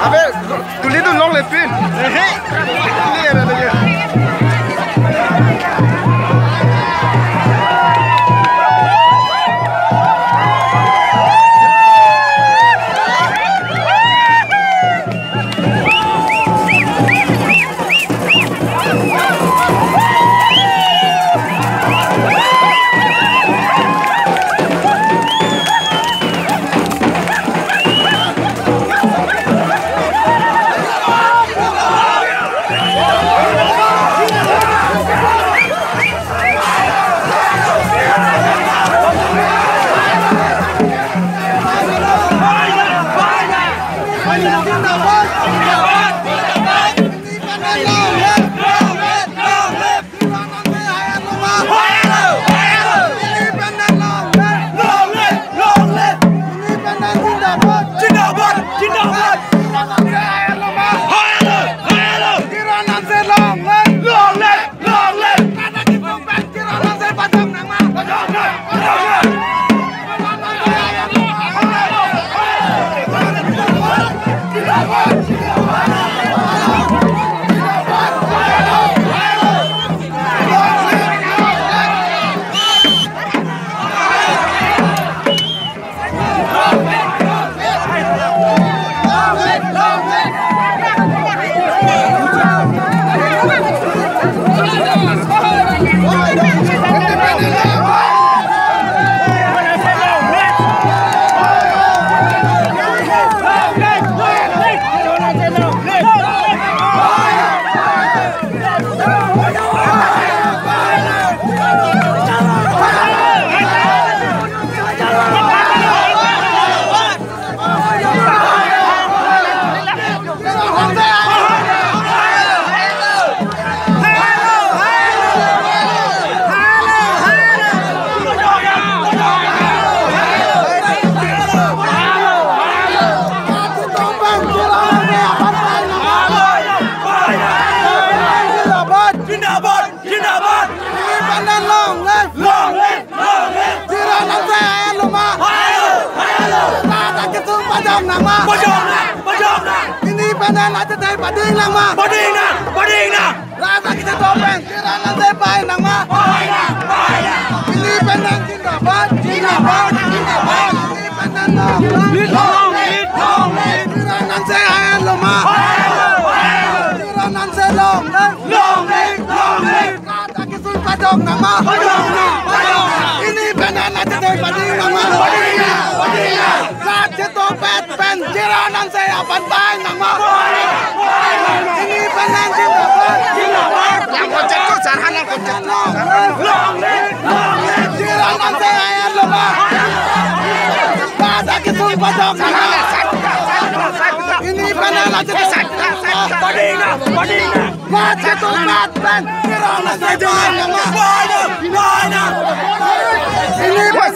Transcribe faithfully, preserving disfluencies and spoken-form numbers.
Abe, tuli tu long le pin. Zindabad! Zindabad! Independent long live! Long live! Long live! Jiran Hanse ayan loma! Hai lo! Hai lo! Rat akesung pajok nangma! Pajok nang! Pajok nang! Independent ajatai pading nangma! Pading nang! Pading nang! Rat akesung pen Jiran Hanse pai nangma! Pai nang! Pai nang! Independent zindabad! Zindabad! Zindabad! Independent long live! Long live! Long live! Jiran Hanse ayan loma! Hai lo! Hai lo! Jiran Hanse long live! Long live! Long live! Rat akesung pajok nangma. Pajok nang, pajok nang. Independent ajatai pading nangma. Pading nang, pading nang. Rat chetongpet pen Jiran Hanse aphan pai nangma. Independent zindabad. Zindabad. Yang kocak tu sarhan yang kocak. Long live, long live, long live. Jiran Hanse ayan loma. Rat akesung pajok nangma. Independent ajatai pading nang, pading nang. Rat chetongpet pen Jiran Hanse pai nangma.